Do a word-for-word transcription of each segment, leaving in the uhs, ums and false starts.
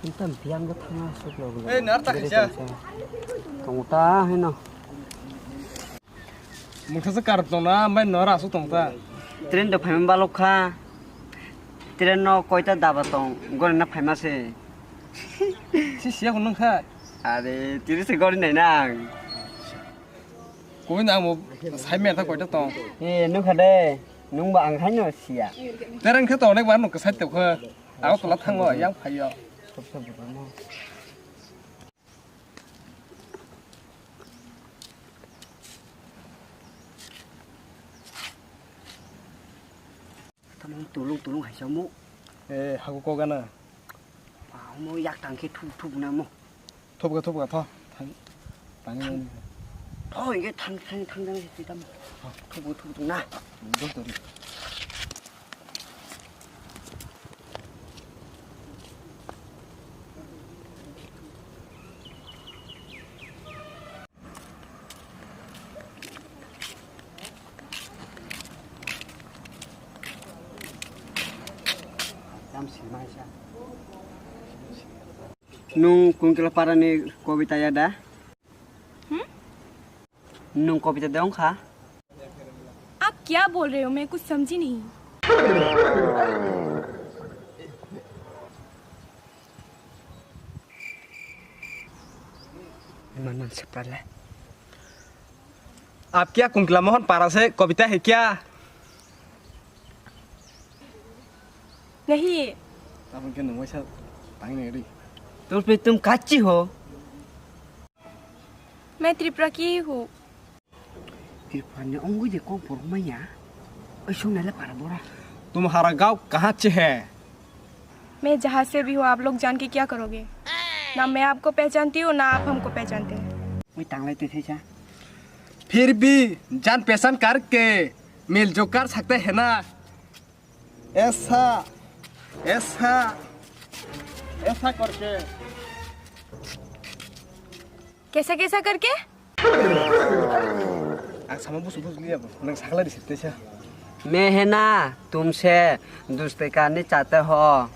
Tam biang go thangna suk lo. Ei, nar ta kisa. Tong ta hino. Mungsa se kar tong na, mai nora su tong ta. Train do phaima balok kha. Train no koita daba tong, gori na phaima se. Si siya ko nung kha. Are, tiri se gori nai nang. Koi na mo sai me ta koita tong. E, nung kha de, nung ba ang hai no siya. Train kha to onek bar no ka sai to kha. Ako tola thango, yang phaio. Tamo tulung tulung hai samo. Eh, hago kogana. Pamo yak tangke thuk thuk namo. Thupga, thupga, tho. Thang, tang, thang. Tho, inge thang, thang, thang, thang, si tamo. Thupga, thupga, na. Dol tori. Nung Kunkila Parani kobita ya da? Hmm? Nung kobita de wngkha? आप क्या बोल रहे हो? मैं कुछ समझी नहीं। Manan seprale. आप क्या कुंकला मोहन पारा से कविता है क्या? नहीं। Tamo khe nung waisa tang nai ri. तो फिर तुम काची हो? मैं त्रिपुरा की हूँ। Tripura ni ongwi de kok borok manya. Oi song nai le para bora. तुम्हारा गांव कहाँ से है? मैं जहाँ से भी हूँ, आप लोग जान के क्या करोगे? ना मैं आपको पहचानती हूँ, ना आप हमको पहचानते हैं। Oi tanglai te thaisa. फिर भी जान पहचान करके मिलजुल कर सकते हैं ना? ऐसा, ऐसा, ऐसा करके। कैसा कैसा करके? Ang sama busu busu liya bo. Nang sakla di sitte sa. मैं है ना तुमसे दोस्ती करनी चाहते हो।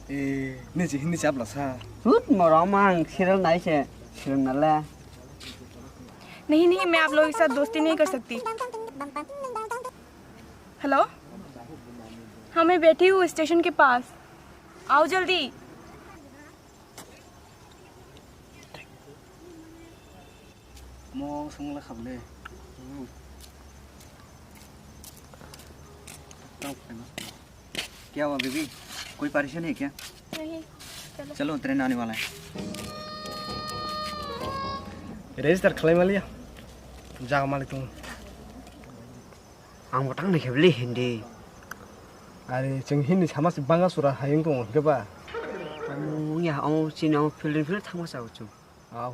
Eh, ni je hindi chapla sa. Hut morong mang serial nai se serial nale. नहीं नहीं, मैं आप लोगों के साथ दोस्ती नहीं कर सकती। हेलो, हाँ, मैं बैठी हूँ स्टेशन के पास, आओ जल्दी। Mo sungla khable. क्या हुआ बेबी, कोई परेशानी है क्या? नहीं, चलो। चलो, ट्रेन आने वाला है। Register khlai maliya. Jaga malik tongo. Ang bo tang nai khe bwle hindi. Are chwng hindi sama se banga sura hayung tongo hwnkhe ba. Ang ya ang chini ang field field thangma sa chwng. Aw.